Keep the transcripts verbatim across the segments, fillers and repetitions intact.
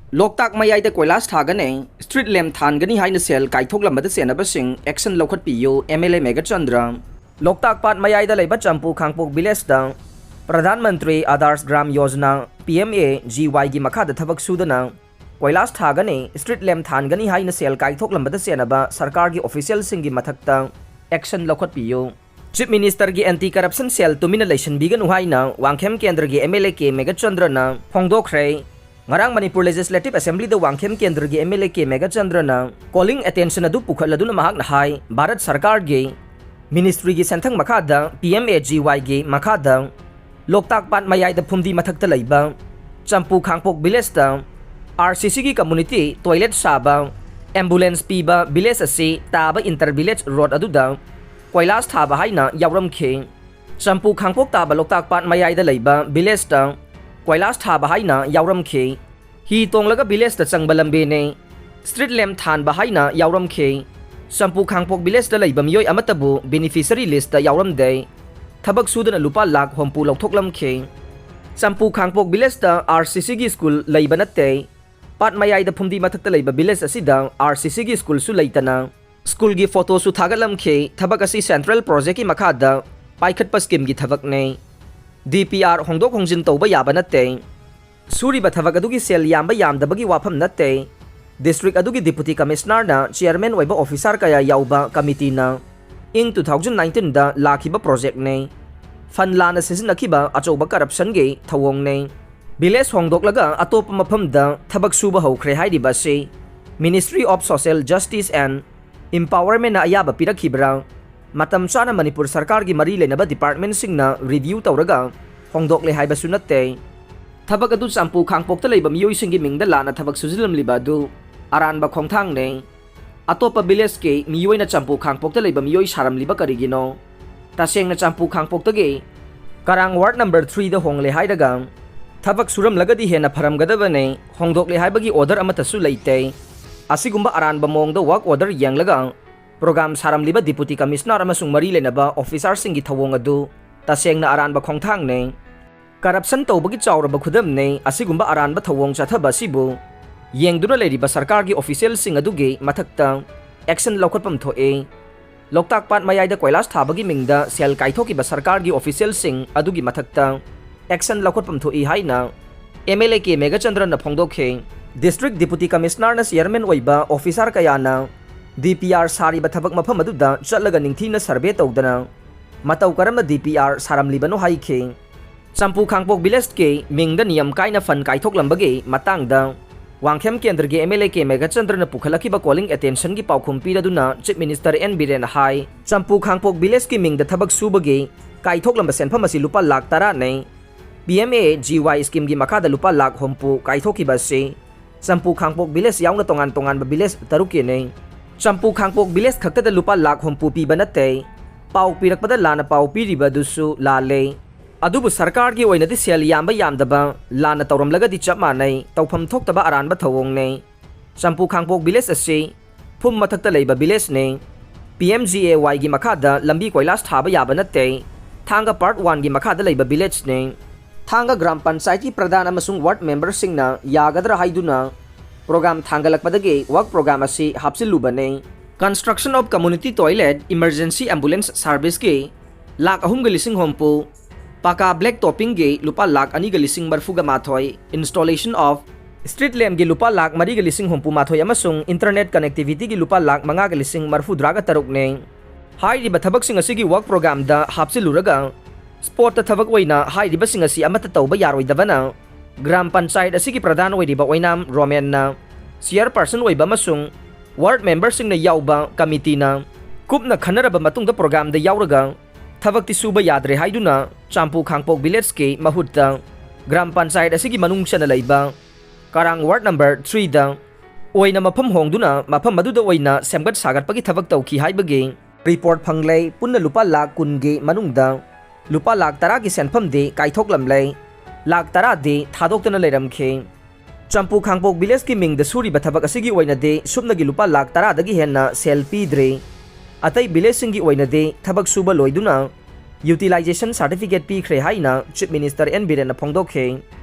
ꯂꯣꯛꯇꯥꯛ ꯃꯌꯥꯏꯗ ꯀꯣꯏꯂꯥꯁ ꯊꯥꯒꯅꯤ, street lamp ꯊꯥꯟꯒꯅꯤ ꯍꯥꯏꯅ ꯁꯦꯜ ꯀꯥꯏꯊꯣꯛꯂꯝꯕꯗ ꯆꯦꯟꯅꯕꯁꯤꯡ action ꯂꯧꯈꯠꯄꯤꯌꯨ, MLA ꯃꯦꯘꯆꯟꯗ꯭ꯔ꯫ ꯂꯣꯛꯇꯥꯛ ꯄꯥꯠ ꯃꯌꯥꯏꯗ ꯂꯩꯕ ꯆꯝꯄꯨ ꯈꯥꯡꯄꯣꯛ village ꯇ ꯄ꯭ꯔꯙꯥꯟ ꯃꯟꯇ꯭ꯔꯤ ꯑꯥꯗꯥꯔꯁ ꯒ꯭ꯔꯥꯝ ꯌꯣꯖꯅꯥ, PMAGY ꯒꯤ ꯃꯈꯥꯗ ꯊꯕꯛ ꯁꯨꯗꯅ ꯀꯣꯏꯂꯥꯁ ꯊꯥꯒꯅꯤ, street lamp ꯊꯥꯟꯒꯅꯤ ꯍꯥꯏꯅ ꯁꯦꯜ ꯀꯥꯏꯊꯣꯛꯂꯝꯕꯗ ꯆꯦꯟꯅꯕ ꯁꯔꯀꯥꯔꯒꯤ official ꯁꯤꯡꯒꯤ ꯃꯊꯛꯇ action ꯂꯧꯈꯠꯄꯤꯌꯨ꯫ Chief Minister ꯒꯤ anti corruption cell ꯇꯨꯃꯤꯟꯅ ꯂꯩꯁꯤꯟꯕꯤꯒꯅꯨ ꯍꯥꯏꯅ ꯋꯥꯡꯈꯦꯝ ꯀꯦꯟꯗ꯭ꯔꯒꯤ MLA ꯀꯦ ꯃꯦꯘꯆꯟꯗ꯭ꯔꯅ ꯐꯣꯡꯗꯣꯛꯈ꯭ꯔꯦ꯫ ꯉꯔꯥꯡ ꯃꯅꯤꯄꯨꯔ Legislative Assembly ꯗ ꯋꯥꯡꯈꯦꯝ ꯀꯦꯟꯗ꯭ꯔꯒꯤ MLA ꯀꯦ ꯃꯦꯘꯆꯟꯗ꯭ꯔꯅ calling attention ꯑꯗꯨ ꯄꯨꯈꯠꯂꯗꯨꯅ ꯃꯍꯥꯛꯅ ꯍꯥꯏ, ꯚꯥꯔꯠ ꯁꯔꯀꯥꯔꯒꯤ ministry ꯒꯤ ꯁꯦꯟꯊꯪ ꯃꯈꯥꯗ PMAGY ꯒꯤ ꯃꯈꯥꯗ ꯂꯣꯛꯇꯥꯛ ꯄꯥꯠ ꯃꯌꯥꯏꯗ ꯐꯨꯝꯗꯤ ꯃꯊꯛꯇ ꯂꯩꯕ ꯆꯝꯄꯨ ꯈꯥꯡꯄꯣꯛ village ꯇ RCC ꯒꯤ community toilet ꯁꯥꯕ, ambulance ꯄꯤꯕ village ꯑꯁꯤ ꯇꯥꯕ inter village road ꯑꯗꯨꯗ ꯀꯣꯏꯂꯥꯁ ꯊꯥꯕ ꯍꯥꯏꯅ ꯌꯥꯎꯔꯝꯈꯤ꯫ ꯆꯝꯄꯨ ꯈꯥꯡꯄꯣꯛ ꯇꯥꯕ ꯂꯣꯛꯇꯥꯛ ꯄꯥꯠ ꯃꯌꯥꯏꯗ ꯂꯩꯕ village ꯇ ꯀꯣꯏꯂꯥꯁ ꯊꯥꯕ ꯍꯥꯏꯅ ꯌꯥꯎꯔꯝꯈꯤ꯫ ꯍꯤ ꯇꯣꯡꯂꯒ village ꯇ ꯆꯪꯕ ꯂꯝꯕꯤꯅꯤ꯫ Street lamp ꯊꯥꯟꯕ ꯍꯥꯏꯅ ꯌꯥꯎꯔꯝꯈꯤ꯫ ꯆꯝꯄꯨ ꯈꯥꯡꯄꯣꯛ village ꯇ ꯂꯩꯕ ꯃꯤꯑꯣꯏ ꯑꯃꯠꯇꯕꯨ beneficiary list ꯇ ꯌꯥꯎꯔꯝꯗꯦ꯫ ꯊꯕꯛ ꯁꯨꯗꯅ ꯂꯨꯄꯥ ꯂꯥꯈ ꯍꯨꯝꯐꯨ ꯂꯧꯊꯣꯛꯂꯝꯈꯤ꯫ ꯆꯝꯄꯨ ꯈꯥꯡꯄꯣꯛ village ꯇ RCC ꯒꯤ school ꯂꯩꯕ ꯅꯠꯇꯦ꯫ ꯄꯥꯠ ꯃꯌꯥꯏꯗ ꯐꯨꯝꯗꯤ ꯃꯊꯛꯇ ꯂꯩꯕ village ꯑꯁꯤꯗ RCC ꯒꯤ school ꯁꯨ ꯂꯩꯇꯅ, school ꯒꯤ photo ꯁꯨ ꯊꯥꯒꯠꯂꯝꯈꯤ꯫ ꯊꯕꯛ ꯑꯁꯤ central project ꯀꯤ ꯃꯈꯥꯗ ꯄꯥꯏꯈꯠꯄ scheme ꯒꯤ ꯊꯕꯛꯅꯤ꯫ DPR ꯍꯣꯡꯗꯣꯛ ꯍꯣꯡꯖꯤꯟ ꯇꯧꯕ ꯌꯥꯕ ꯅꯠꯇꯦ꯫ ꯁꯨꯔꯤꯕ ꯊꯕꯛ ꯑꯗꯨꯒꯤ ꯁꯦꯜ ꯌꯥꯝꯕ ꯌꯥꯝꯗꯕꯒꯤ ꯋꯥꯐꯝ ꯅꯠꯇꯦ꯫ District ꯑꯗꯨꯒꯤ Deputy Commissioner ꯅ chairman ꯑꯣꯏꯕ officer ꯀꯌꯥ ꯌꯥꯎꯕ committee ꯅ ꯏꯪ two thousand nineteen ꯗ ꯂꯥꯛꯈꯤꯕ project ꯅꯤ꯫ Fund ꯂꯥꯟꯅ ꯁꯤꯖꯤꯟꯅꯈꯤꯕ ꯑꯆꯧꯕ corruption ꯒꯤ ꯊꯧꯑꯣꯡꯅꯤ꯫ Village ꯍꯣꯡꯗꯣꯛꯂꯒ ꯑꯇꯣꯞꯄ ꯃꯐꯝꯗ ꯊꯕꯛ ꯁꯨꯕ ꯍꯧꯈ꯭ꯔꯦ ꯍꯥꯏꯔꯤꯕ ꯑꯁꯤ Ministry of Social Justice and Empowerment ꯅ ꯑꯌꯥꯕ ꯄꯤꯔꯛꯈꯤꯕ꯭ꯔꯥ? ꯃꯇꯝ ꯆꯥꯅ ꯃꯅꯤꯄꯨꯔ ꯁꯔꯀꯥꯔꯒꯤ ꯃꯔꯤ ꯂꯩꯅꯕ department ꯁꯤꯡꯅ review ꯇꯧꯔꯒ ꯍꯣꯡꯗꯣꯛꯂꯦ ꯍꯥꯏꯕꯁꯨ ꯅꯠꯇꯦ꯫ ꯊꯕꯛ ꯑꯗꯨ ꯆꯝꯄꯨ ꯈꯥꯡꯄꯣꯛꯇ ꯂꯩꯕ ꯃꯤꯑꯣꯏꯁꯤꯡꯒꯤ ꯃꯤꯡꯗ ꯂꯥꯟꯅ ꯊꯕꯛ ꯁꯨꯖꯤꯜꯂꯝꯂꯤꯕ ꯑꯗꯨ ꯑꯔꯥꯟꯕ ꯈꯣꯡꯊꯥꯡꯅꯤ꯫ ꯑꯇꯣꯞꯄ village ꯀꯤ ꯃꯤꯑꯣꯏꯅ ꯆꯝꯄꯨ ꯈꯥꯡꯄꯣꯛꯇ ꯂꯩꯕ ꯃꯤꯑꯣꯏ ꯁꯥꯔꯝꯂꯤꯕ ꯀꯔꯤꯒꯤꯅꯣ? ꯇꯁꯦꯡꯅ ꯆꯝꯄꯨ ꯈꯥꯡꯄꯣꯛꯇꯒꯤ ꯀꯔꯥꯡ ward number three ꯗ ꯍꯣꯡꯂꯦ ꯍꯥꯏꯔꯒ ꯊꯕꯛ ꯁꯨꯔꯝꯂꯒꯗꯤ ꯍꯦꯟꯅ ꯐꯔꯝꯒꯗꯕꯅꯤ꯫ ꯍꯣꯡꯗꯣꯛꯂꯦ ꯍꯥꯏꯕꯒꯤ order ꯑꯃꯠꯇꯁꯨ ꯂꯩꯇꯦ꯫ ꯑꯁꯤꯒꯨꯝꯕ ꯑꯔꯥꯟꯕ ꯃꯑꯣꯡꯗ work order ꯌꯦꯡꯂꯒ program ꯁꯥꯔꯝꯂꯤꯕ Deputy Commissioner ꯑꯃꯁꯨꯡ ꯃꯔꯤ ꯂꯩꯅꯕ officer ꯁꯤꯡꯒꯤ ꯊꯧꯑꯣꯡ ꯑꯗꯨ ꯇꯁꯦꯡꯅ ꯑꯔꯥꯟꯕ ꯈꯣꯡꯊꯥꯡꯅꯤ꯫ Corruption ꯇꯧꯕꯒꯤ ꯆꯥꯎꯔꯕ ꯈꯨꯗꯝꯅꯤ꯫ ꯑꯁꯤꯒꯨꯝꯕ ꯑꯔꯥꯟꯕ ꯊꯧꯑꯣꯡ ꯆꯠꯊꯕ ꯑꯁꯤꯕꯨ ꯌꯦꯡꯗꯨꯅ ꯂꯩꯔꯤꯕ ꯁꯔꯀꯥꯔꯒꯤ ꯑꯣꯐꯤꯁꯤꯌꯦꯜꯁꯤꯡ ꯑꯗꯨꯒꯤ ꯃꯊꯛꯇ action ꯂꯧꯈꯠꯐꯝ ꯊꯣꯛꯏ꯫ ꯂꯣꯛꯇꯥꯛ ꯄꯥꯠ ꯃꯌꯥꯏꯗ ꯀꯣꯏꯂꯥꯁ ꯊꯥꯕꯒꯤ ꯃꯤꯡꯗ ꯁꯦꯜ ꯀꯥꯏꯊꯣꯛꯈꯤꯕ ꯁꯔꯀꯥꯔꯒꯤ ꯑꯣꯐꯤꯁꯤꯌꯦꯜꯁꯤꯡ ꯑꯗꯨꯒꯤ ꯃꯊꯛꯇ action ꯂꯧꯈꯠꯐꯝ ꯊꯣꯛꯏ ꯍꯥꯏꯅ MLA ꯀꯦ ꯃꯦꯘꯆꯟꯗ꯭ꯔꯅ ꯐꯣꯡꯗꯣꯛꯈꯤ꯫ District Deputy Commissionerꯅ chairman ꯑꯣꯏꯕ officer ꯀꯌꯥꯅ DPR ꯁꯥꯔꯤꯕ ꯊꯕꯛ ꯃꯐꯝ ꯑꯗꯨꯗ ꯆꯠꯂꯒ ꯅꯤꯡꯊꯤꯅ survey ꯇꯧꯗꯅ ꯃꯇꯧ ꯀꯔꯝꯅ DPR ꯁꯥꯔꯝꯂꯤꯕꯅꯣ ꯍꯥꯏꯈꯤ꯫ ꯆꯝꯄꯨ ꯈꯥꯡꯄꯣꯛ villageꯀꯤ ꯃꯤꯡꯗ ꯅꯤꯌꯝ ꯀꯥꯏꯅ fund ꯀꯥꯏꯊꯣꯛꯂꯝꯕꯒꯤ ꯃꯇꯥꯡꯗ ꯋꯥꯡꯈꯦꯝ ꯀꯦꯟꯗ꯭ꯔꯒꯤ MLA ꯀꯦ ꯃꯦꯘꯆꯟꯗ꯭ꯔꯅ ꯄꯨꯈꯠꯂꯛꯈꯤꯕ calling attentionꯒꯤ ꯄꯥꯎꯈꯨꯝ ꯄꯤꯔꯗꯨꯅ Chief Minister ꯑꯦꯟ ꯕꯤꯔꯦꯟꯅ ꯍꯥꯏ, ꯆꯝꯄꯨ ꯈꯥꯡꯄꯣꯛ villageꯀꯤ ꯃꯤꯡꯗ ꯊꯕꯛ ꯁꯨꯕꯒꯤ ꯀꯥꯏꯊꯣꯛꯂꯝꯕ ꯁꯦꯟꯐꯝ ꯑꯁꯤ ꯂꯨꯄꯥ ꯂꯥꯈ ꯇꯔꯥꯅꯤ꯫ PMAGY schemeꯒꯤ ꯃꯈꯥꯗ ꯂꯨꯄꯥ ꯂꯥꯈ ꯍꯨꯝꯐꯨ ꯀꯥꯏꯊꯣꯛꯈꯤꯕ ꯑꯁꯤ ꯆꯝꯄꯨ ꯈꯥꯡꯄꯣꯛ village ꯌꯥꯎꯅ ꯇꯣꯉꯥꯟ ꯇꯣꯉꯥꯟꯕ village ꯇꯔꯨꯛꯀꯤꯅꯤ꯫ ꯆꯝꯄꯨ ꯈꯥꯡꯄꯣꯛ village ꯈꯛꯇꯗ ꯂꯨꯄꯥ ꯂꯥꯈ ꯍꯨꯝꯐꯨ ꯄꯤꯕ ꯅꯠꯇꯦ꯫ ꯄꯥꯎ ꯄꯤꯔꯛꯄꯗ ꯂꯥꯟꯅ ꯄꯥꯎ ꯄꯤꯔꯤꯕ ꯑꯗꯨꯁꯨ ꯂꯥꯜꯂꯦ꯫ ꯑꯗꯨꯕꯨ ꯁꯔꯀꯥꯔꯒꯤ ꯑꯣꯏꯅꯗꯤ ꯁꯦꯜ ꯌꯥꯝꯕ ꯌꯥꯝꯗꯕ ꯂꯥꯟꯅ ꯇꯧꯔꯝꯂꯒꯗꯤ ꯆꯞ ꯃꯥꯟꯅꯩ, ꯇꯧꯐꯝ ꯊꯣꯛꯇꯕ ꯑꯔꯥꯟꯕ ꯊꯧꯑꯣꯡꯅꯤ꯫ ꯆꯝꯄꯨ ꯈꯥꯡꯄꯣꯛ village ꯑꯁꯤ ꯐꯨꯝ ꯃꯊꯛꯇ ꯂꯩꯕ villageꯅꯤ꯫ PMGAYꯒꯤ ꯃꯈꯥꯗ ꯂꯝꯕꯤ ꯀꯣꯏꯂꯥꯁ ꯊꯥꯕ ꯌꯥꯕ ꯅꯠꯇꯦ꯫ ꯊꯥꯡꯒ part oneꯒꯤ ꯃꯈꯥꯗ ꯂꯩꯕ villageꯅꯤ꯫ ꯊꯥꯡꯒ ꯒ꯭ꯔꯥꯝ ꯄꯟꯆꯥꯌꯠꯀꯤ ꯄ꯭ꯔꯙꯥꯟ ꯑꯃꯁꯨꯡ ward memberꯁꯤꯡꯅ ꯌꯥꯒꯗ꯭ꯔꯥ ꯍꯥꯏꯗꯨꯅ program ꯊꯥꯡꯒꯠꯂꯛꯄꯗꯒꯤ work program ꯑꯁꯤ ꯍꯥꯞꯆꯤꯜꯂꯨꯕꯅꯤ꯫ Construction of community toilet, emergency ambulance serviceꯀꯤ lakh ꯑꯍꯨꯝꯒ ꯂꯤꯁꯤꯡ ꯍꯨꯝꯐꯨ, ꯄꯥꯀꯥ black toppingꯒꯤ ꯂꯨꯄꯥ ꯂꯥꯈ ꯑꯅꯤꯒ ꯂꯤꯁꯤꯡ ꯃꯔꯤꯐꯨꯒ ꯃꯥꯊꯣꯏ, installation of street lampꯒꯤ ꯂꯨꯄꯥ ꯂꯥꯈ ꯃꯔꯤꯒ ꯂꯤꯁꯤꯡ ꯍꯨꯝꯐꯨ ꯃꯥꯊꯣꯏ ꯑꯃꯁꯨꯡ internet connectivityꯒꯤ ꯂꯨꯄꯥ ꯂꯥꯈ ꯃꯉꯥꯒ ꯂꯤꯁꯤꯡ ꯃꯔꯤꯐꯨ ꯇꯔꯥꯒ ꯇꯔꯨꯛꯅꯤ꯫ ꯍꯥꯏꯔꯤꯕ ꯊꯕꯛꯁꯤꯡ ꯑꯁꯤꯒꯤ work programꯗ ꯍꯥꯞꯆꯤꯜꯂꯨꯔꯒ spotꯇ ꯊꯕꯛ ꯑꯣꯏꯅ ꯍꯥꯏꯔꯤꯕꯁꯤꯡ ꯑꯁꯤ ꯑꯃꯠꯇ ꯇꯧꯕ ꯌꯥꯔꯣꯏꯗꯕꯅ ꯒ꯭ꯔꯥꯝ ꯄꯟꯆꯥꯌꯠ ꯑꯁꯤꯒꯤ ꯄ꯭ꯔꯙꯥꯟ ꯑꯣꯏꯔꯤꯕ ꯑꯣꯏꯅꯥꯝ ꯔꯣꯃꯦꯟꯅ chairperson ꯑꯣꯏꯕ ꯑꯃꯁꯨꯡ ward memberꯁꯤꯡꯅ ꯌꯥꯎꯕ committeeꯅ ꯀꯨꯞꯅ ꯈꯟꯅꯔꯕ ꯃꯇꯨꯡꯗ programꯗ ꯌꯥꯎꯔꯒ ꯊꯕꯛꯇꯤ ꯁꯨꯕ ꯌꯥꯗ꯭ꯔꯦ ꯍꯥꯏꯗꯨꯅ ꯆꯥꯝꯄꯨ ꯈꯥꯡꯄꯣꯛ villageꯀꯤ ꯃꯍꯨꯠꯇ ꯒ꯭ꯔꯥꯝ ꯄꯟꯆꯥꯌꯠ ꯑꯁꯤꯒꯤ ꯃꯅꯨꯡ ꯆꯟꯅ ꯂꯩꯕ ꯀꯔꯥꯡ ward number threeꯗ ꯑꯣꯏꯅ ꯃꯐꯝ ꯍꯣꯡꯗꯨꯅ ꯃꯐꯝ ꯑꯗꯨꯗ ꯑꯣꯏꯅ ꯁꯦꯝꯒꯠ ꯁꯥꯒꯠꯄꯒꯤ ꯊꯕꯛ ꯇꯧꯈꯤ ꯍꯥꯏꯕꯒꯤ report ꯐꯪꯂꯦ꯫ ꯄꯨꯟꯅ ꯂꯨꯄꯥ ꯂꯥꯈ ꯀꯨꯟꯒꯤ ꯃꯅꯨꯡꯗ ꯂꯨꯄꯥ ꯂꯥꯈ ꯇꯔꯥꯒꯤ ꯁꯦꯟꯐꯝꯗꯤ ꯀꯥꯏꯊꯣꯛꯂꯝꯂꯦ꯫ ꯂꯥꯈ ꯇꯔꯥꯗꯤ ꯊꯥꯗꯣꯛꯇꯅ ꯂꯩꯔꯝꯈꯤ꯫ ꯆꯝꯄꯨ ꯈꯥꯡꯄꯣꯛ villageꯀꯤ ꯃꯤꯡꯗ ꯁꯨꯔꯤꯕ ꯊꯕꯛ ꯑꯁꯤꯒꯤ ꯑꯣꯏꯅꯗꯤ ꯁꯨꯞꯅꯒꯤ ꯂꯨꯄꯥ ꯂꯥꯈ ꯇꯔꯥꯗꯒꯤ ꯍꯦꯟꯅ ꯁꯦꯜ ꯄꯤꯗ꯭ꯔꯤ꯫ ꯑꯇꯩ villageꯁꯤꯡꯒꯤ ꯑꯣꯏꯅꯗꯤ ꯊꯕꯛ ꯁꯨꯕ ꯂꯣꯏꯗꯨꯅ utilization certificate ꯄꯤꯈ꯭ꯔꯦ ꯍꯥꯏꯅ Chief Minister ꯑꯦꯟ ꯕꯤꯔꯦꯟꯅ ꯐꯣꯡꯗꯣꯛꯈꯤ꯫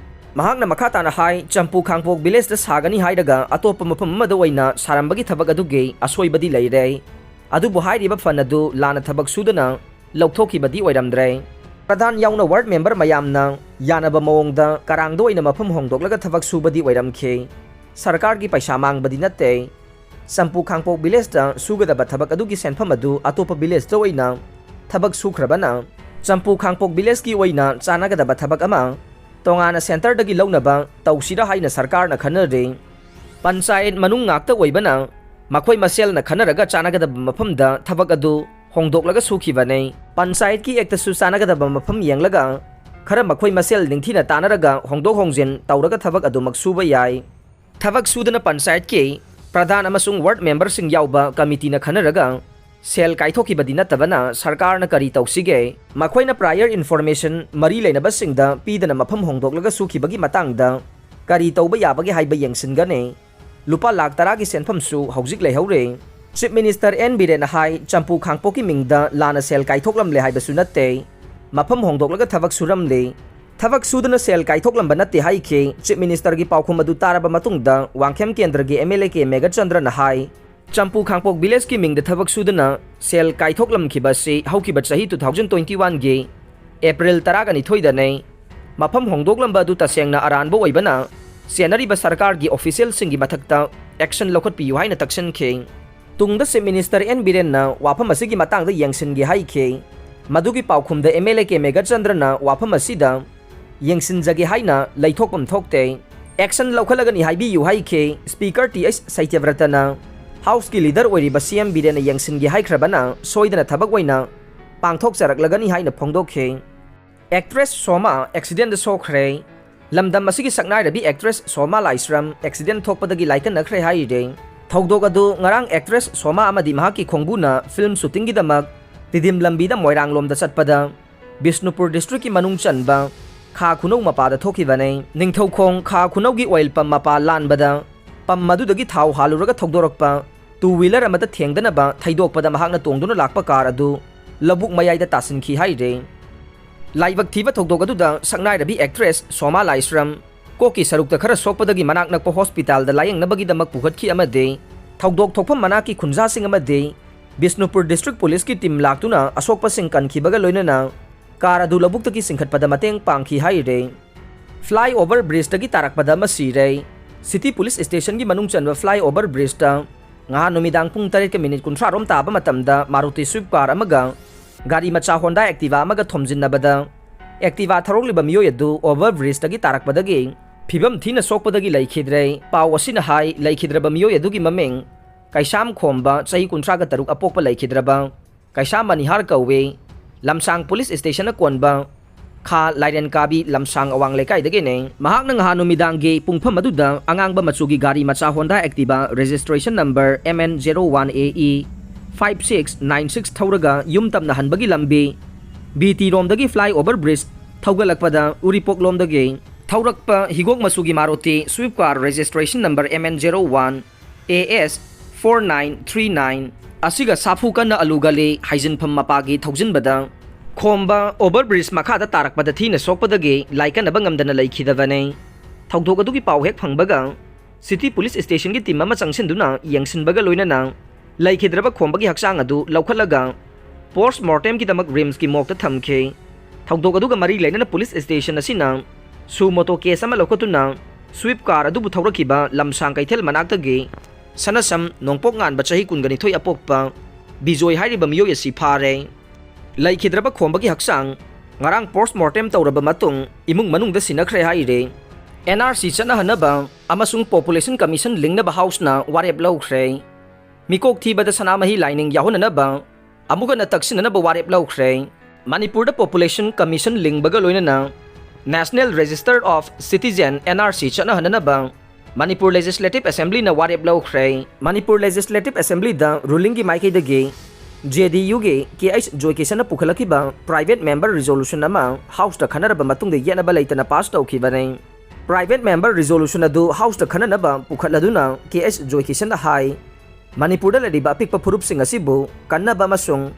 ꯃꯍꯥꯛꯅ ꯃꯈꯥ ꯇꯥꯅ ꯍꯥꯏ, ꯆꯝꯄꯨ ꯈꯥꯡꯄꯣꯛ ꯚꯤꯂꯦꯖꯇ ꯁꯥꯒꯅꯤ ꯍꯥꯏꯔꯒ ꯑꯇꯣꯞꯄ ꯃꯐꯝ ꯑꯃꯗ ꯑꯣꯏꯅ ꯁꯥꯔꯝꯕꯒꯤ ꯊꯕꯛ ꯑꯗꯨꯒꯤ ꯑꯁꯣꯏꯕꯗꯤ ꯂꯩꯔꯦ, ꯑꯗꯨꯕꯨ ꯍꯥꯏꯔꯤꯕ ꯐꯟ ꯑꯗꯨ ꯂꯥꯟꯅ ꯊꯕꯛ ꯁꯨꯗꯅ ꯂꯧꯊꯣꯛꯈꯤꯕꯗꯤ ꯑꯣꯏꯔꯝꯗ꯭ꯔꯦ꯫ ꯄ꯭ꯔꯙꯥꯟ ꯌꯥꯎꯅ ꯋꯥꯔꯗ ꯃꯦꯝꯕꯔ ꯃꯌꯥꯝꯅ ꯌꯥꯅꯕ ꯃꯑꯣꯡꯗ ꯀꯔꯥꯡꯗ ꯑꯣꯏꯅ ꯃꯐꯝ ꯍꯣꯡꯗꯣꯛꯂꯒ ꯊꯕꯛ ꯁꯨꯕꯗꯤ ꯑꯣꯏꯔꯝꯈꯤ꯫ ꯁꯔꯀꯥꯔꯒꯤ ꯄꯩꯁꯥ ꯃꯥꯡꯕꯗꯤ ꯅꯠꯇꯦ꯫ ꯆꯝꯄꯨ ꯈꯥꯡꯄꯣꯛ ꯚꯤꯂꯦꯖꯇ ꯁꯨꯒꯗꯕ ꯊꯕꯛ ꯑꯗꯨꯒꯤ ꯁꯦꯟꯐꯝ ꯑꯗꯨ ꯑꯇꯣꯞꯄ ꯚꯤꯂꯦꯖꯇ ꯑꯣꯏꯅ ꯊꯕꯛ ꯁꯨꯈ꯭ꯔꯕꯅ, ꯆꯝꯄꯨ ꯈꯥꯡꯄꯣꯛ ꯚꯤꯂꯦꯖꯀꯤ ꯑꯣꯏꯅ ꯆꯥꯟꯅꯒꯗꯕ ꯊꯕꯛ ꯑꯃ ꯇꯣꯉꯥꯟꯅ ꯁꯦꯟꯇꯔꯗꯒꯤ ꯂꯧꯅꯕ ꯇꯧꯁꯤꯔꯥ ꯍꯥꯏꯅ ꯁꯔꯀꯥꯔꯅ ꯈꯟꯅꯔꯤ꯫ ꯄꯟꯆꯥꯌꯠ ꯃꯅꯨꯡ ꯉꯥꯛꯇ ꯑꯣꯏꯕꯅ, ꯃꯈꯣꯏ ꯃꯁꯦꯜꯅ ꯈꯟꯅꯔꯒ ꯆꯥꯟꯅꯒꯗꯕ ꯃꯐꯝꯗ ꯊꯕꯛ ꯑꯗꯨ ꯍꯣꯡꯗꯣꯛꯂꯒ ꯁꯨꯈꯤꯕꯅꯤ꯫ ꯄꯟꯆꯥꯌꯠꯀꯤ ꯑꯦꯛꯇꯁꯨ ꯆꯥꯟꯅꯒꯗꯕ ꯃꯐꯝ ꯌꯦꯡꯂꯒ, ꯈꯔ ꯃꯈꯣꯏ ꯃꯁꯦꯜ ꯅꯤꯡꯊꯤꯅ ꯇꯥꯟꯅꯔꯒ ꯍꯣꯡꯗꯣꯛ ꯍꯣꯡꯖꯤꯟ ꯇꯧꯔꯒ ꯊꯕꯛ ꯑꯗꯨꯃꯛ ꯁꯨꯕ ꯌꯥꯏ꯫ ꯊꯕꯛ ꯁꯨꯗꯅ ꯄꯟꯆꯥꯌꯠꯀꯤ ꯄ꯭ꯔꯙꯥꯟ ꯑꯃꯁꯨꯡ ꯋꯥꯔꯗ ꯃꯦꯝꯕꯔꯁꯤꯡ ꯌꯥꯎꯕ ꯀꯃꯤꯇꯤꯅ ꯈꯟꯅꯔꯒ ꯁꯦꯜ ꯀꯥꯏꯊꯣꯛꯈꯤꯕꯗꯤ ꯅꯠꯇꯕꯅ ꯁꯔꯀꯥꯔꯅ ꯀꯔꯤ ꯇꯧꯁꯤꯒꯦ? ꯃꯈꯣꯏꯅ prior information ꯃꯔꯤ ꯂꯩꯅꯕꯁꯤꯡꯗ ꯄꯤꯗꯅ ꯃꯐꯝ ꯍꯣꯡꯗꯣꯛꯂꯒ ꯁꯨꯈꯤꯕꯒꯤ ꯃꯇꯥꯡꯗ ꯀꯔꯤ ꯇꯧꯕ ꯌꯥꯕꯒꯦ ꯍꯥꯏꯕ ꯌꯦꯡꯁꯤꯟꯒꯅꯤ꯫ ꯂꯨꯄꯥ ꯂꯥꯈ ꯇꯔꯥꯒꯤ ꯁꯦꯟꯐꯝꯁꯨ ꯍꯧꯖꯤꯛ ꯂꯩꯍꯧꯔꯦ꯫ ꯆꯤꯐ ꯃꯤꯅꯤꯁꯇꯔ ꯑꯦꯟ ꯕꯤꯔꯦꯟꯅ ꯍꯥꯏ, ꯆꯝꯄꯨ ꯈꯥꯡꯄꯣꯛꯀꯤ ꯃꯤꯡꯗ ꯂꯥꯟꯅ ꯁꯦꯜ ꯀꯥꯏꯊꯣꯛꯂꯝꯂꯦ ꯍꯥꯏꯕꯁꯨ ꯅꯠꯇꯦ꯫ ꯃꯐꯝ ꯍꯣꯡꯗꯣꯛꯂꯒ ꯊꯕꯛ ꯁꯨꯔꯝꯂꯦ꯫ ꯊꯕꯛ ꯁꯨꯗꯅ ꯁꯦꯜ ꯀꯥꯏꯊꯣꯛꯂꯝꯕ ꯅꯠꯇꯦ ꯍꯥꯏꯈꯤ꯫ ꯆꯤꯐ ꯃꯤꯅꯤꯁꯇꯔꯒꯤ ꯄꯥꯎꯈꯨꯝ ꯑꯗꯨ ꯇꯥꯔꯕ ꯃꯇꯨꯡꯗ ꯋꯥꯡꯈꯦꯝ ꯀꯦꯟꯗ꯭ꯔꯒꯤ ꯑꯦꯝ ꯑꯦꯜ ꯑꯦ ꯀꯦ ꯃꯦꯘꯆꯟꯗ꯭ꯔꯅ ꯍꯥꯏ, ꯆꯝꯄꯨ ꯈꯥꯡꯄꯣꯛ ꯚꯤꯂꯦꯖꯀꯤ ꯃꯤꯡꯗ ꯊꯕꯛ ꯁꯨꯗꯅ ꯁꯦꯜ ꯀꯥꯏꯊꯣꯛꯂꯝꯈꯤꯕ ꯑꯁꯤ ꯍꯧꯈꯤꯕ ꯆꯍꯤ two thousand twenty one ꯒꯤ ꯑꯦꯄ꯭ꯔꯤꯜ ꯇꯔꯥꯒ ꯅꯤꯊꯣꯏꯗꯅꯤ꯫ ꯃꯐꯝ ꯍꯣꯡꯗꯣꯛꯂꯝꯕ ꯑꯗꯨ ꯇꯁꯦꯡꯅ ꯑꯔꯥꯟꯕ ꯑꯣꯏꯕꯅ, ꯆꯦꯟꯅꯔꯤꯕ ꯁꯔꯀꯥꯔꯒꯤ ꯑꯣꯐꯤꯁꯤꯌꯦꯜꯁꯤꯡꯒꯤ ꯃꯊꯛꯇ action ꯂꯧꯈꯠꯄꯤꯌꯨ ꯍꯥꯏꯅ ꯇꯛꯁꯤꯟꯈꯤ꯫ ꯇꯨꯡꯗ ꯆꯤꯐ ꯃꯤꯅꯤꯁꯇꯔ ꯑꯦꯟ ꯕꯤꯔꯦꯟꯅ ꯋꯥꯐꯝ ꯑꯁꯤꯒꯤ ꯃꯇꯥꯡꯗ ꯌꯦꯡꯁꯤꯟꯒꯦ ꯍꯥꯏꯈꯤ꯫ ꯃꯗꯨꯒꯤ ꯄꯥꯎꯈꯨꯝꯗ ꯑꯦꯝ ꯑꯦꯜ ꯑꯦ ꯀꯦ ꯃꯦꯘꯆꯟꯗ꯭ꯔꯅ ꯋꯥꯐꯝ ꯑꯁꯤꯗ ꯌꯦꯡꯁꯤꯟꯖꯒꯦ ꯍꯥꯏꯅ ꯂꯩꯊꯣꯛꯐꯝ ꯊꯣꯛꯇꯦ꯫ Action ꯂꯧꯈꯠꯂꯒꯅꯤ ꯍꯥꯏꯕꯤꯌꯨ ꯍꯥꯏꯈꯤ꯫ ꯁ꯭ꯄꯤꯀꯔ ꯇꯤ ꯑꯩꯆ ꯁꯇ꯭ꯌꯕ꯭ꯔꯇꯅ ꯍꯥꯎꯁꯀꯤ ꯂꯤꯗꯔ ꯑꯣꯏꯔꯤꯕ ꯁꯤ ꯑꯦꯝ ꯕꯤꯔꯦꯟꯅ ꯌꯦꯡꯁꯤꯟꯒꯦ ꯍꯥꯏꯈ꯭ꯔꯕꯅ ꯁꯣꯏꯗꯅ ꯊꯕꯛ ꯑꯣꯏꯅ ꯄꯥꯡꯊꯣꯛꯆꯔꯛꯂꯒꯅꯤ ꯍꯥꯏꯅ ꯐꯣꯡꯗꯣꯛꯈꯤ꯫ ꯑꯦꯛꯇ꯭ꯔꯦꯁ ꯁꯣꯃꯥ ꯑꯦꯛꯁꯤꯗꯦꯟꯗ ꯁꯣꯛꯈ꯭ꯔꯦ꯫ ꯂꯝꯗꯝ ꯑꯁꯤꯒꯤ ꯁꯛꯅꯥꯏꯔꯕꯤ ꯑꯦꯛꯇ꯭ꯔꯦꯁ ꯁꯣꯃꯥ ꯂꯥꯏꯁ꯭ꯔꯝ ꯑꯦꯛꯁꯤꯗꯦꯟ ꯊꯣꯛꯄꯗꯒꯤ ꯂꯥꯏꯀꯟꯅꯈ꯭ꯔꯦ ꯍꯥꯏꯔꯤꯔꯦ꯫ ꯊꯧꯗꯣꯛ ꯑꯗꯨ ꯉꯔꯥꯡ ꯑꯦꯛꯇ꯭ꯔꯦꯁ ꯁꯣꯃꯥ ꯑꯃꯗꯤ ꯃꯍꯥꯛꯀꯤ ꯈꯣꯡꯕꯨꯅ ꯐꯤꯜꯝ ꯁꯨꯇꯤꯡꯒꯤꯗꯃꯛ ꯇꯤꯗꯤꯝ ꯂꯝꯕꯤꯗ ꯃꯣꯏꯔꯥꯡꯂꯣꯝꯗ ꯆꯠꯄꯗ ꯕꯤꯁꯅꯨꯄꯨꯔ ꯗꯤꯁꯇ꯭ꯔꯤꯛꯀꯤ ꯃꯅꯨꯡ ꯆꯟꯕ ꯈꯥ ꯈꯨꯅꯧ ꯃꯄꯥꯗ ꯊꯣꯛꯈꯤꯕꯅꯤ꯫ ꯅꯤꯡꯊꯧꯈꯣꯡ ꯈꯥ ꯈꯨꯅꯧꯒꯤ ꯑꯣꯏꯜ ꯄꯝ ꯃꯄꯥ ꯂꯥꯟꯕꯗ ꯄꯝ ꯑꯗꯨꯗꯒꯤ ꯊꯥꯎ ꯍꯥꯜꯂꯨꯔꯒ ꯊꯧꯗꯣꯔꯛꯄ ꯇꯨ ꯋꯤꯂꯔ ꯑꯃꯗ ꯊꯦꯡꯗꯅꯕ ꯊꯩꯗꯣꯛꯄꯗ ꯃꯍꯥꯛꯅ ꯇꯣꯡꯗꯨꯅ ꯂꯥꯛꯄ ꯀꯥꯔ ꯑꯗꯨ ꯂꯧꯕꯨꯛ ꯃꯌꯥꯏꯗ ꯇꯥꯁꯤꯟꯈꯤ ꯍꯥꯏꯔꯦ꯫ ꯂꯥꯏꯕꯛ ꯊꯤꯕ ꯊꯧꯗꯣꯛ ꯑꯗꯨꯗ ꯁꯛꯅꯥꯏꯔꯕꯤ ꯑꯦꯛꯇ꯭ꯔꯦꯁ ꯁꯣꯃꯥ ꯂꯥꯏꯁ꯭ꯔꯝ, ꯀꯣꯛꯀꯤ ꯁꯔꯨꯛꯇ ꯈꯔ ꯁꯣꯛꯄꯗꯒꯤ ꯃꯅꯥꯛ ꯅꯛꯄ ꯍꯣꯁꯄꯤꯇꯥꯜꯗ ꯂꯥꯌꯦꯡꯅꯕꯒꯤꯗꯃꯛ ꯄꯨꯈꯠꯈꯤ ꯑꯃꯗꯤ ꯊꯧꯗꯣꯛ ꯊꯣꯛꯐꯝ ꯃꯅꯥꯛꯀꯤ ꯈꯨꯟꯖꯥꯁꯤꯡ ꯑꯃꯗꯤ ꯕꯤꯁꯅꯨꯄꯨꯔ ꯗꯤꯁꯇ꯭ꯔꯤꯛ ꯄꯨꯂꯤꯁꯀꯤ ꯇꯤꯝ ꯂꯥꯛꯇꯨꯅ ꯑꯁꯣꯛꯄꯁꯤꯡ ꯀꯟꯈꯤꯕꯒ ꯂꯣꯏꯅꯅ ꯀꯥꯔ ꯑꯗꯨ ꯂꯧꯕꯨꯛꯇꯒꯤ ꯆꯤꯡꯈꯠꯄꯗ ꯃꯇꯦꯡ ꯄꯥꯡꯈꯤ ꯍꯥꯏꯔꯦ꯫ ꯐ꯭ꯂꯥꯏ ꯑꯣꯚꯔ ꯕ꯭ꯔꯤꯖꯇꯒꯤ ꯇꯥꯔꯛꯄꯗ ꯑꯃ ꯁꯤꯔꯦ꯫ ꯁꯤꯇꯤ ꯄꯨꯂꯤꯁ ꯁ꯭ꯇꯦꯁꯟꯒꯤ ꯃꯅꯨꯡ ꯆꯟꯕ ꯐ꯭ꯂꯥꯏ ꯑꯣꯚꯔ ꯕ꯭ꯔꯤꯖꯇ ꯉꯍꯥꯟ ꯅꯨꯃꯤꯗꯥꯡ ꯄꯨꯡ ꯇꯔꯦꯠꯀ ꯃꯤꯅꯤꯠ ꯀꯨꯟꯊ꯭ꯔꯥ ꯔꯣꯝ ꯇꯥꯕ ꯃꯇꯝꯗ ꯃꯥꯔꯨꯇꯤ ꯁ꯭ꯋꯤꯐ ꯀꯥꯔ ꯑꯃꯒ ꯒꯥꯔꯤ ꯃꯆꯥ ꯍꯣꯟꯗꯥ ꯑꯦꯛꯇꯤꯚꯥ ꯑꯃꯒ ꯊꯣꯝꯖꯤꯟꯅꯕꯗ ꯑꯦꯛꯇꯤꯚꯥ ꯊꯧꯔꯛꯂꯤꯕ ꯃꯤꯑꯣꯏ ꯑꯗꯨ ꯑꯣꯚꯔ ꯕ꯭ꯔꯤꯖꯇꯒꯤ ꯇꯥꯔꯛꯄꯗꯒꯤ ꯐꯤꯕꯝ ꯊꯤꯅ ꯁꯣꯛꯄꯗꯒꯤ ꯂꯩꯈꯤꯗ꯭ꯔꯦ꯫ ꯄꯥꯎ ꯑꯁꯤꯅ ꯍꯥꯏ, ꯂꯩꯈꯤꯗ꯭ꯔꯕ ꯃꯤꯑꯣꯏ ꯑꯗꯨꯒꯤ ꯃꯃꯤꯡ ꯀꯩꯁꯥꯝ ꯈꯣꯝꯕ, ꯆꯍꯤ ꯀꯨꯟꯊ꯭ꯔꯥꯒ ꯇꯔꯨꯛ ꯑꯄꯣꯛꯄ ꯂꯩꯈꯤꯗ꯭ꯔꯕ ꯀꯩꯁꯥꯝ ꯃꯅꯤꯍꯥꯔ ꯀꯧꯏ꯫ ꯂꯝꯁꯥꯡ ꯄꯨꯂꯤꯁ ꯁ꯭ꯇꯦꯁꯟꯅ ꯀꯣꯟꯕ ꯈꯥ ꯂꯥꯏꯔꯦꯟ ꯀꯥꯕꯤ ꯂꯝꯁꯥꯡ ꯑꯋꯥꯡ ꯂꯩꯀꯥꯏꯗꯒꯤꯅꯦ꯫ ꯃꯍꯥꯛꯅ ꯉꯍꯥꯟ ꯅꯨꯃꯤꯗꯥꯡꯒꯤ ꯄꯨꯡꯐꯝ ꯑꯗꯨꯗ ꯑꯉꯥꯡꯕ ꯃꯆꯨꯒꯤ ꯒꯥꯔꯤ ꯃꯆꯥ Honda Activa registration number M N zero one A E five six nine six ꯊꯧꯔꯒ ꯌꯨꯝ ꯇꯝꯅ ꯍꯟꯕꯒꯤ ꯂꯝꯕꯤ ꯕꯤ ꯇꯤ ꯔꯣꯝꯗꯒꯤ ꯐ꯭ꯂꯥꯏ ꯑꯣꯚꯔ ꯕ꯭ꯔꯤꯖ ꯊꯧꯒꯠꯂꯛꯄꯗ ꯎꯔꯤꯄꯣꯛꯂꯣꯝꯗꯒꯤ ꯊꯧꯔꯛꯄ ꯍꯤꯒꯣꯛ ꯃꯆꯨꯒꯤ Maruti Swift car registration number M N zero one A S four nine three nine ꯑꯁꯤꯒ ꯁꯥꯐꯨ ꯀꯟꯅ ꯑꯂꯨ ꯒꯂꯤ ꯍꯥꯏꯖꯤꯟꯐꯝ ꯃꯄꯥꯒꯤ ꯊꯧꯖꯤꯟꯕꯗ ꯈꯣꯝꯕ ꯑꯣꯚꯔ ꯕ꯭ꯔꯤꯖ ꯃꯈꯥꯗ ꯇꯥꯔꯛꯄꯗ ꯊꯤꯅ ꯁꯣꯛꯄꯗꯒꯤ ꯂꯥꯏꯀꯠꯅꯕ ꯉꯝꯗꯅ ꯂꯩꯈꯤꯗꯕꯅꯤ꯫ ꯊꯧꯗꯣꯛ ꯑꯗꯨꯒꯤ ꯄꯥꯎ ꯍꯦꯛ ꯐꯪꯕꯒ ꯁꯤꯇꯤ ꯄꯨꯂꯤꯁ ꯁ꯭ꯇꯦꯁꯟꯒꯤ ꯇꯤꯝ ꯑꯃ ꯆꯪꯁꯤꯟꯗꯨꯅ ꯌꯦꯡꯁꯤꯟꯕꯒ ꯂꯣꯏꯅꯅ ꯂꯩꯈꯤꯗ꯭ꯔꯕ ꯈꯣꯝꯕꯒꯤ ꯍꯛꯆꯥꯡ ꯑꯗꯨ ꯂꯧꯈꯠꯂꯒ ꯄꯣꯁ ꯃꯣꯔꯇꯦꯝꯒꯤꯗꯃꯛ ꯔꯤꯝꯁꯀꯤ ꯃꯣꯔꯒꯇ ꯊꯝꯈꯤ꯫ ꯊꯧꯗꯣꯛ ꯑꯗꯨꯒ ꯃꯔꯤ ꯂꯩꯅꯅ ꯄꯨꯂꯤꯁ ꯁ꯭ꯇꯦꯁꯟ ꯑꯁꯤꯅ ꯁꯨ ꯃꯣꯇꯣ ꯀꯦꯁ ꯑꯃ ꯂꯧꯈꯠꯇꯨꯅ ꯁ꯭ꯋꯤꯐ ꯀꯥꯔ ꯑꯗꯨꯕꯨ ꯊꯧꯔꯛꯈꯤꯕ ꯂꯝꯁꯥꯡ ꯀꯩꯊꯦꯜ ꯃꯅꯥꯛꯇꯒꯤ ꯁꯅꯁꯝ ꯅꯣꯡꯄꯣꯛ ꯉꯥꯟꯕ ꯆꯍꯤ ꯀꯨꯟꯒ ꯅꯤꯊꯣꯏ ꯑꯄꯣꯛꯄ ꯕꯤꯖꯣꯏ ꯍꯥꯏꯔꯤꯕ ꯃꯤꯑꯣꯏ ꯑꯁꯤ ꯐꯥꯔꯦ꯫ ꯂꯩꯈꯤꯗ꯭ꯔꯕ ꯈꯣꯝꯕꯒꯤ ꯍꯛꯆꯥꯡ ꯉꯔꯥꯡ ꯄꯣꯁ ꯃꯣꯔꯇꯦꯝ ꯇꯧꯔꯕ ꯃꯇꯨꯡ ꯏꯃꯨꯡ ꯃꯅꯨꯡꯗ ꯁꯤꯟꯅꯈ꯭ꯔꯦ ꯍꯥꯏꯔꯦ꯫ N R C ꯆꯠꯅꯍꯟꯅꯕ ꯑꯃꯁꯨꯡ ꯄꯣꯄꯨꯂꯦꯁꯟ ꯀꯃꯤꯁꯟ ꯂꯤꯡꯅꯕ ꯍꯥꯎꯁꯅ ꯋꯥꯔꯦꯞ ꯂꯧꯈ꯭ꯔꯦ꯫ ꯃꯤꯀꯣꯛ ꯊꯤꯕꯗ ꯁꯅꯥꯃꯍꯤ ꯂꯥꯏꯅꯤꯡ ꯌꯥꯎꯍꯟꯅꯅꯕ ꯑꯃꯨꯛ ꯍꯟꯅ ꯇꯛꯁꯤꯟꯅꯅꯕ ꯋꯥꯔꯦꯞ ꯂꯧꯈ꯭ꯔꯦ꯫ ꯃꯅꯤꯄꯨꯔꯗ ꯄꯣꯄꯨꯂꯦꯁꯟ ꯀꯃꯤꯁꯟ ꯂꯤꯡꯕꯒ ꯂꯣꯏꯅꯅ National Register of Citizen, N R C ꯆꯠꯅꯍꯟꯅꯅꯕ ꯃꯅꯤꯄꯨꯔ ꯂꯦꯖꯤꯁꯂꯦꯇꯤꯚ ꯑꯦꯁꯦꯝꯕ꯭ꯂꯤꯅ ꯋꯥꯔꯦꯞ ꯂꯧꯈ꯭ꯔꯦ꯫ ꯃꯅꯤꯄꯨꯔ ꯂꯦꯖꯤꯁꯂꯦꯇꯤꯚ ꯑꯦꯁꯦꯝꯕ꯭ꯂꯤꯗ ꯔꯨꯂꯤꯡꯒꯤ ꯃꯥꯏꯀꯩꯗꯒꯤ J D U ꯒꯤ K H ꯖꯣꯏꯀꯤꯁꯟꯅ ꯄꯨꯈꯠꯂꯛꯈꯤꯕ ꯄ꯭ꯔꯥꯏꯚꯦꯠ ꯃꯦꯝꯕꯔ ꯔꯤꯖꯣꯂꯨꯁꯟ ꯑꯃ ꯍꯥꯎꯁꯇ ꯈꯟꯅꯔꯕ ꯃꯇꯨꯡꯗ ꯌꯦꯠꯅꯕ ꯂꯩꯇꯅ ꯄꯥꯁ ꯇꯧꯈꯤꯕꯅꯤ꯫ ꯄ꯭ꯔꯥꯏꯚꯦꯠ ꯃꯦꯝꯕꯔ ꯔꯤꯖꯣꯂꯨꯁꯟ ꯑꯗꯨ ꯍꯥꯎꯁꯇ ꯈꯟꯅꯅꯕ ꯄꯨꯈꯠꯂꯗꯨꯅ K H ꯖꯣꯏꯀꯤꯁꯟꯅ ꯍꯥꯏ, ꯃꯅꯤꯄꯨꯔꯗ ꯂꯩꯔꯤꯕ ꯑꯄꯤꯛꯄ ꯐꯨꯔꯨꯞꯁꯤꯡ ꯑꯁꯤꯕꯨ ꯀꯟꯅꯕ ꯑꯃꯁꯨꯡ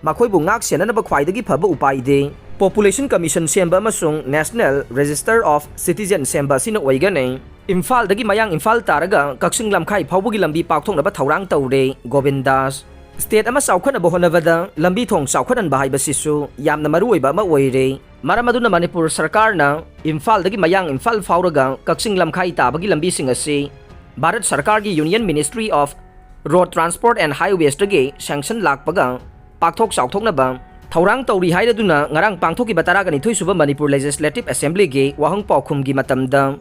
ꯃꯈꯣꯏꯕꯨ ꯉꯥꯛ ꯁꯦꯟꯅꯅꯕ ꯈ꯭ꯋꯥꯏꯗꯒꯤ ꯐꯕ ꯎꯄꯥꯏꯗꯤ Population Commission ꯁꯦꯝꯕ ꯑꯃꯁꯨꯡ National Register of Citizen ꯁꯦꯝꯕ ꯑꯁꯤꯅ ꯑꯣꯏꯒꯅꯤ꯫ ꯏꯝꯐꯥꯜꯗꯒꯤ ꯃꯌꯥꯡ ꯏꯝꯐꯥꯜ ꯇꯥꯔꯒ ꯀꯛꯆꯤꯡ ꯂꯝꯈꯥꯏ ꯐꯥꯎꯕꯒꯤ ꯂꯝꯕꯤ ꯄꯥꯛꯊꯣꯛꯅꯕ ꯊꯧꯔꯥꯡ ꯇꯧꯔꯦ ꯒꯣꯕꯤꯟꯗꯥꯁ꯫ State ꯑꯃ ꯆꯥꯎꯈꯠꯅꯕ ꯍꯣꯠꯅꯕꯗ ꯂꯝꯕꯤ ꯊꯣꯡ ꯆꯥꯎꯈꯠꯍꯟꯕ ꯍꯥꯏꯕꯁꯤꯁꯨ ꯌꯥꯝꯅ ꯃꯔꯨ ꯑꯣꯏꯕ ꯑꯃ ꯑꯣꯏꯔꯦ꯫ ꯃꯔꯝ ꯑꯗꯨꯅ ꯃꯅꯤꯄꯨꯔ ꯁꯔꯀꯥꯔꯅ ꯏꯝꯐꯥꯜꯗꯒꯤ ꯃꯌꯥꯡ ꯏꯝꯐꯥꯜ ꯐꯥꯎꯔꯒ ꯀꯛꯆꯤꯡ ꯂꯝꯈꯥꯏ ꯇꯥꯕꯒꯤ ꯂꯝꯕꯤꯁꯤꯡ ꯑꯁꯤ ꯚꯥꯔꯠ ꯁꯔꯀꯥꯔꯒꯤ Union Ministry of Road Transport and Highwaysꯇꯒꯤ sanction ꯂꯥꯛꯄꯒ ꯄꯥꯛꯊꯣꯛ ꯆꯥꯎꯊꯣꯛꯅꯕ ꯊꯧꯔꯥꯡ ꯇꯧꯔꯤ ꯍꯥꯏꯔꯗꯨꯅ ꯉꯔꯥꯡ ꯄꯥꯡꯊꯣꯛꯈꯤꯕ ꯇꯔꯥꯒ ꯅꯤꯊꯣꯏ ꯁꯨꯕ ꯃꯅꯤꯄꯨꯔ Legislative Assemblyꯒꯤ ꯋꯥꯍꯪ ꯄꯥꯎꯈꯨꯝꯒꯤ ꯃꯇꯝꯗ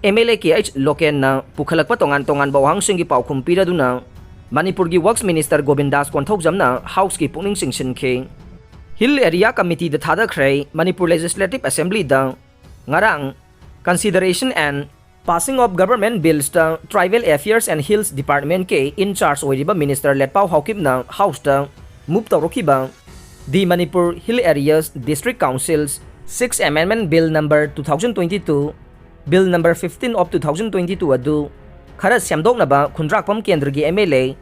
MLA KH ꯂꯣꯀꯦꯟꯅ ꯄꯨꯈꯠꯂꯛꯄ ꯇꯣꯉꯥꯟ ꯇꯣꯉꯥꯟꯕ ꯋꯥꯍꯪꯁꯤꯡꯒꯤ ꯄꯥꯎꯈꯨꯝ ꯄꯤꯔꯗꯨꯅ ꯃꯅꯤꯄꯨꯔꯒꯤ Works Minister ꯒꯣꯕꯤꯟꯗꯥꯁ ꯀꯣꯟꯊꯧꯖꯝꯅ Houseꯀꯤ ꯄꯨꯛꯅꯤꯡ ꯆꯤꯡꯁꯤꯟꯈꯤ꯫ Hill Area Committeeꯗ ꯊꯥꯗꯈ꯭ꯔꯦ꯫ ꯃꯅꯤꯄꯨꯔ Legislative Assemblyꯗ ꯉꯔꯥꯡ Consideration and Passing of Government Billsꯇ Tribal Affairs and Hills Departmentꯀꯤ in charge ꯑꯣꯏꯔꯤꯕ Minister ꯂꯦꯠꯄꯥꯎ ꯍꯥꯎꯀꯤꯞꯅ Houseꯇ move ꯇꯧꯔꯛꯈꯤꯕ The Manipur Hill Areas District Councils Sixth Amendment Bill number two thousand twenty-two, Bill number fifteen of two thousand twenty-two ꯑꯗꯨ ꯈꯔ ꯁꯦꯝꯗꯣꯛꯅꯕ ꯈꯨꯟꯗ꯭ꯔꯥꯛꯄꯝ ꯀꯦꯟꯗ꯭ꯔꯒꯤ MLA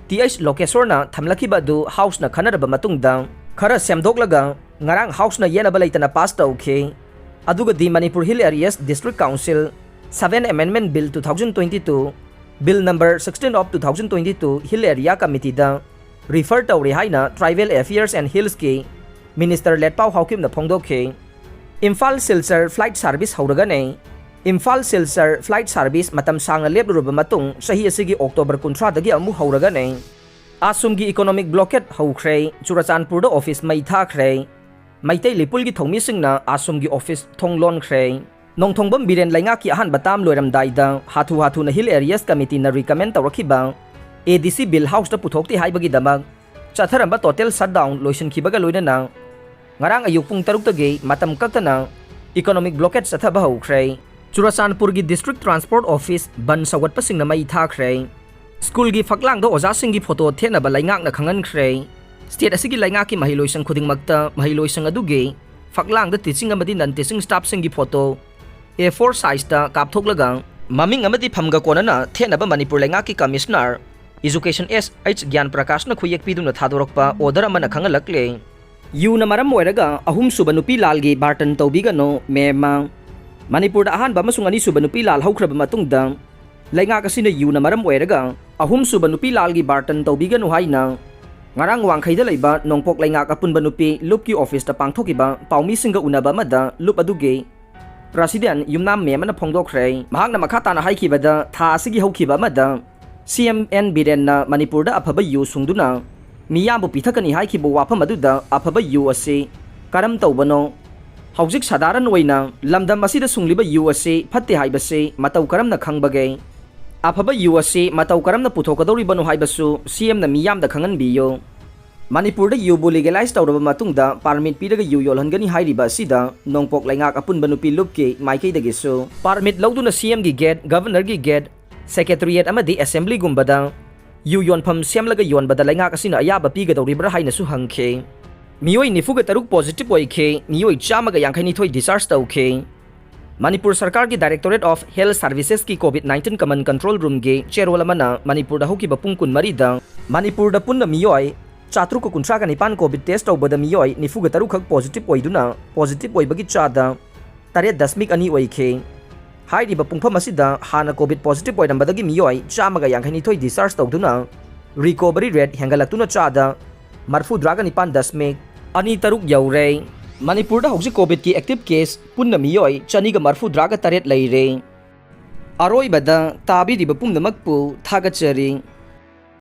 TH ꯂꯣꯀꯦꯁꯣꯔꯅ ꯊꯝꯂꯛꯈꯤꯕ ꯑꯗꯨ Houseꯅ ꯈꯟꯅꯔꯕ ꯃꯇꯨꯡꯗ ꯈꯔ ꯁꯦꯝꯗꯣꯛꯂꯒ ꯉꯔꯥꯡ Houseꯅ ꯌꯦꯠꯅꯕ ꯂꯩꯇꯅ pass ꯇꯧꯈꯤ꯫ ꯑꯗꯨꯒ The Manipur Hill Areas District Council Seventh Amendment Bill two thousand twenty-two, Bill number sixteen of two thousand twenty-two Hill Area Committeeꯗ refer ꯇꯧꯔꯦ ꯍꯥꯏꯅ Tribal Affairs and Hillsꯀꯤ Minister ꯂꯦꯠꯄꯥꯎ ꯍꯥꯎꯀꯤꯞꯅ ꯐꯣꯡꯗꯣꯛꯈꯤ꯫ Imphal Silchar flight service ꯍꯧꯔꯒꯅꯤ꯫ Imphal Silchar flight service ꯃꯇꯝ ꯁꯥꯡꯅ ꯂꯦꯞꯂꯨꯔꯕ ꯃꯇꯨꯡ ꯆꯍꯤ ꯑꯁꯤꯒꯤ October ꯀꯨꯟꯊ꯭ꯔꯥꯗꯒꯤ ꯑꯃꯨꯛ ꯍꯧꯔꯒꯅꯤ꯫ ꯑꯁꯣꯝꯒꯤ economic blockade ꯍꯧꯈ꯭ꯔꯦ꯫ ꯆꯨꯔꯆꯥꯟꯄꯨꯔꯗ office ꯃꯩ ꯊꯥꯈ꯭ꯔꯦ꯫ ꯃꯩꯇꯩ ꯂꯩꯄꯨꯜꯒꯤ ꯊꯧꯃꯤꯁꯤꯡꯅ ꯑꯁꯣꯝꯒꯤ office ꯊꯣꯡ ꯂꯣꯟꯈ꯭ꯔꯦ꯫ ꯅꯣꯡꯊꯣꯡꯕꯝ ꯕꯤꯔꯦꯟ ꯂꯩꯉꯥꯛꯀꯤ ꯑꯍꯥꯟꯕ term ꯂꯣꯏꯔꯝꯗꯥꯏꯗ ꯍꯥꯊꯨ ꯍꯥꯊꯨꯅ Hill Areas Committeeꯅ recommend ꯇꯧꯔꯛꯈꯤꯕ ADC Bill Houseꯇ ꯄꯨꯊꯣꯛꯇꯦ ꯍꯥꯏꯕꯒꯤꯗꯃꯛ ꯆꯠꯊꯔꯝꯕ total shutdown ꯂꯣꯏꯁꯤꯟꯈꯤꯕꯒ ꯂꯣꯏꯅꯅ ꯉꯔꯥꯡ ꯑꯌꯨꯛ ꯄꯨꯡ ꯇꯔꯨꯛꯇꯒꯤ ꯃꯇꯝ ꯀꯛꯇꯅ economic blockade ꯆꯠꯊꯕ ꯍꯧꯈ꯭ꯔꯦ꯫ ꯆꯨꯔꯆꯥꯟꯄꯨꯔꯒꯤ District Transport Office ꯕꯟ ꯁꯧꯒꯠꯄꯁꯤꯡꯅ ꯃꯩ ꯊꯥꯈ꯭ꯔꯦ꯫ ꯁ꯭ꯀꯨꯜꯒꯤ ꯐꯛꯂꯥꯡꯗ ꯑꯣꯖꯥꯁꯤꯡꯒꯤ photo ꯊꯦꯠꯅꯕ ꯂꯩꯉꯥꯛꯅ ꯈꯪꯍꯟꯈ꯭ꯔꯦ꯫ State ꯑꯁꯤꯒꯤ ꯂꯩꯉꯥꯛꯀꯤ ꯃꯍꯩꯂꯣꯏꯁꯪ ꯈꯨꯗꯤꯡꯃꯛꯇ ꯃꯍꯩꯂꯣꯏꯁꯪ ꯑꯗꯨꯒꯤ ꯐꯛꯂꯥꯡꯗ teaching ꯑꯃꯗꯤ non teaching staffꯁꯤꯡꯒꯤ photo A four sizeꯇ ꯀꯥꯞꯊꯣꯛꯂꯒ ꯃꯃꯤꯡ ꯑꯃꯗꯤ ꯐꯝꯒ ꯀꯣꯟꯅꯅ ꯊꯦꯠꯅꯕ ꯃꯅꯤꯄꯨꯔ ꯂꯩꯉꯥꯛꯀꯤ Commissioner Education S H ꯒ꯭ꯌꯥꯟ ꯄ꯭ꯔꯀꯥꯁꯅ ꯈꯨꯌꯦꯛ ꯄꯤꯗꯨꯅ ꯊꯥꯗꯣꯔꯛꯄ order ꯑꯃꯅ ꯈꯪꯍꯜꯂꯛꯂꯦ꯫ ꯌꯨꯅ ꯃꯔꯝ ꯑꯣꯏꯔꯒ ꯑꯍꯨꯝꯁꯨꯕ ꯅꯨꯄꯤ ꯂꯥꯜꯒꯤ ꯕꯥꯔꯇꯟ ꯇꯧꯕꯤꯒꯅꯨ, ꯃꯦꯝꯃ꯫ ꯃꯅꯤꯄꯨꯔꯗ ꯑꯍꯥꯟꯕ ꯑꯃꯁꯨꯡ ꯑꯅꯤꯁꯨꯕ ꯅꯨꯄꯤ ꯂꯥꯜ ꯍꯧꯈ꯭ꯔꯕ ꯃꯇꯨꯡꯗ, ꯂꯩꯉꯥꯛ ꯑꯁꯤꯅ ꯌꯨꯅ ꯃꯔꯝ ꯑꯣꯏꯔꯒ ꯑꯍꯨꯝꯁꯨꯕ ꯅꯨꯄꯤ ꯂꯥꯜꯒꯤ ꯕꯥꯔꯇꯟ ꯇꯧꯕꯤꯒꯅꯨ ꯍꯥꯏꯅ ꯉꯔꯥꯡ ꯋꯥꯡꯈꯩꯗ ꯂꯩꯕ ꯅꯣꯡꯄꯣꯛ ꯂꯩꯉꯥꯛ ꯑꯄꯨꯟꯕ ꯅꯨꯄꯤ ꯂꯨꯞꯀꯤ ꯑꯣꯐꯤꯁꯇ ꯄꯥꯡꯊꯣꯛꯈꯤꯕ ꯄꯥꯎꯃꯤꯁꯤꯡꯒ ꯎꯅꯕ ꯑꯃꯗ ꯂꯨꯞ ꯑꯗꯨꯒꯤ ꯄ꯭ꯔꯁꯤꯗꯦꯟ ꯌꯨꯝꯅꯥꯝ ꯃꯦꯝ ꯑꯃꯅ ꯐꯣꯡꯗꯣꯛꯈ꯭ꯔꯦ꯫ ꯃꯍꯥꯛꯅ ꯃꯈꯥ ꯇꯥꯅ ꯍꯥꯏꯈꯤꯕꯗ, ꯊꯥ ꯑꯁꯤꯒꯤ ꯍꯧꯈꯤꯕ ꯑꯃꯗ ꯁꯤ ꯑꯦꯝ ꯑꯦꯟ ꯕꯤꯔꯦꯟꯅ ꯃꯅꯤꯄꯨꯔꯗ ꯑꯐꯕ ꯌꯨ ꯁꯨꯡꯗꯨꯅ ꯃꯤꯌꯥꯝꯕꯨ ꯄꯤꯊꯛꯀꯅꯤ ꯍꯥꯏꯈꯤꯕ ꯋꯥꯐꯝ ꯑꯗꯨꯗ ꯑꯐꯕ ꯌꯨ ꯑꯁꯤ ꯀꯔꯝ ꯇꯧꯕꯅꯣ? ꯍꯧꯖꯤꯛ ꯁꯥꯗꯥꯔꯟ ꯑꯣꯏꯅ ꯂꯝꯗꯝ ꯑꯁꯤꯗ ꯁꯨꯡꯂꯤꯕ ꯌꯨ ꯑꯁꯤ ꯐꯠꯇꯦ ꯍꯥꯏꯕꯁꯤ ꯃꯇꯧ ꯀꯔꯝꯅ ꯈꯪꯕꯒꯦ? ꯑꯐꯕ ꯌꯨ ꯑꯁꯤ ꯃꯇꯧ ꯀꯔꯝꯅ ꯄꯨꯊꯣꯛꯀꯗꯧꯔꯤꯕꯅꯣ ꯍꯥꯏꯕꯁꯨ ꯁꯤ ꯑꯦꯝꯅ ꯃꯤꯌꯥꯝꯗ ꯈꯪꯍꯟꯕꯤꯌꯨ꯫ ꯃꯅꯤꯄꯨꯔꯗ ꯌꯨꯕꯨ ꯂꯤꯒꯦꯂꯥꯏꯖ ꯇꯧꯔꯕ ꯃꯇꯨꯡꯗ ꯄꯥꯔꯃꯤꯠ ꯄꯤꯔꯒ ꯌꯨ ꯌꯣꯜꯍꯟꯒꯅꯤ ꯍꯥꯏꯔꯤꯕ ꯑꯁꯤꯗ ꯅꯣꯡꯄꯣꯛ ꯂꯩꯉꯥꯛ ꯑꯄꯨꯟꯕ ꯅꯨꯄꯤ ꯂꯨꯞꯀꯤ ꯃꯥꯏꯀꯩꯗꯒꯤꯁꯨ ꯄꯥꯔꯃꯤꯠ ꯂꯧꯗꯨꯅ ꯁꯤ ꯑꯦꯝꯒꯤ ꯒꯦꯠ, ꯒꯚꯔꯅꯔꯒꯤ ꯒꯦꯠ, ꯁꯦꯀ꯭ꯔꯦꯇꯔꯤꯌꯦꯠ ꯑꯃꯗꯤ ꯑꯦꯁꯦꯝꯕ꯭ꯂꯤꯒꯨꯝꯕꯗ ꯌꯨ ꯌꯣꯟꯐꯝ ꯁꯦꯝꯂꯒ ꯌꯣꯟꯕꯗ ꯂꯩꯉꯥꯛ ꯑꯁꯤꯅ ꯑꯌꯥꯕ ꯄꯤꯒꯗꯧꯔꯤꯕ꯭ꯔꯥ ꯍꯥꯏꯅꯁꯨ ꯍꯪꯈꯤ꯫ ꯃꯤꯑꯣꯏ ꯅꯤꯐꯨꯒ ꯇꯔꯨꯛ ꯄꯣꯖꯤꯇꯤꯚ ꯑꯣꯏꯈꯤ, ꯃꯤꯑꯣꯏ ꯆꯥꯝꯃꯒ ꯌꯥꯡꯈꯩꯅꯤꯊꯣꯏ ꯗꯤꯁꯆꯥꯔꯖ ꯇꯧꯈꯤ꯫ ꯃꯅꯤꯄꯨꯔ ꯁꯔꯀꯥꯔꯒꯤ ꯗꯥꯏꯔꯦꯛꯇꯣꯔꯦꯠ ꯑꯣꯐ ꯍꯦꯜꯊ ꯁꯥꯔꯚꯤꯁꯦꯁꯀꯤ ꯀꯣꯚꯤꯗ ꯅꯥꯏꯟꯇꯤꯟ ꯀꯃꯟ ꯀꯟꯇ꯭ꯔꯣꯜ ꯔꯨꯝꯒꯤ ꯆꯦꯔꯣꯜ ꯑꯃꯅ ꯃꯅꯤꯄꯨꯔꯗ ꯍꯧꯈꯤꯕ ꯄꯨꯡ ꯀꯨꯟꯃꯔꯤꯗ ꯃꯅꯤꯄꯨꯔꯗ ꯄꯨꯟꯅ ꯃꯤꯑꯣꯏ ꯆꯥꯇ꯭ꯔꯨꯛꯀ ꯀꯨꯟꯊ꯭ꯔꯥꯒ ꯅꯤꯄꯥꯟ ꯀꯣꯚꯤꯗ ꯇꯦꯁ ꯇꯧꯕꯗ ꯃꯤꯑꯣꯏ ꯅꯤꯐꯨꯒ ꯇꯔꯨꯛ ꯈꯛ ꯄꯣꯖꯤꯇꯤꯚ ꯑꯣꯏꯗꯨꯅ, ꯄꯣꯖꯤꯇꯤꯚ ꯑꯣꯏꯕꯒꯤ ꯆꯥꯗ ꯇꯔꯦꯠ ꯗꯁꯃꯤꯛ ꯑꯅꯤ ꯑꯣꯏꯈꯤ꯫ ꯍꯥꯏꯔꯤꯕ ꯄꯨꯡꯐꯝ ꯑꯁꯤꯗ ꯍꯥꯟꯅ ꯀꯣꯚꯤꯗ ꯄꯣꯖꯤꯇꯤꯚ ꯑꯣꯏꯔꯝꯕꯗꯒꯤ ꯃꯤꯑꯣꯏ ꯆꯥꯝꯃꯒ ꯌꯥꯡꯈꯩꯅꯤꯊꯣꯏ ꯗꯤꯁꯆꯥꯔꯖ ꯇꯧꯗꯨꯅ ꯔꯤꯀꯣꯚꯔꯤ ꯔꯦꯠ ꯍꯦꯟꯒꯠꯂꯛꯇꯨꯅ ꯆꯥꯗ ꯃꯔꯐꯨꯇꯔꯥꯒ ꯅꯤꯄꯥꯟ ꯗꯁꯃꯤꯛ ꯑꯅꯤ ꯇꯔꯨꯛ ꯌꯧꯔꯦ꯫ ꯃꯅꯤꯄꯨꯔꯗ ꯍꯧꯖꯤꯛ ꯀꯣꯚꯤꯗꯀꯤ ꯑꯦꯛꯇꯤꯚ ꯀꯦꯁ ꯄꯨꯟꯅ ꯃꯤꯑꯣꯏ ꯆꯅꯤꯒ ꯃꯔꯐꯨꯇꯔꯥꯒ ꯇꯔꯦꯠ ꯂꯩꯔꯦ꯫ ꯑꯔꯣꯏꯕꯗ ꯇꯥꯕꯤꯔꯤꯕ ꯄꯨꯝꯅꯃꯛꯄꯨ ꯊꯥꯒꯠꯆꯔꯤ꯫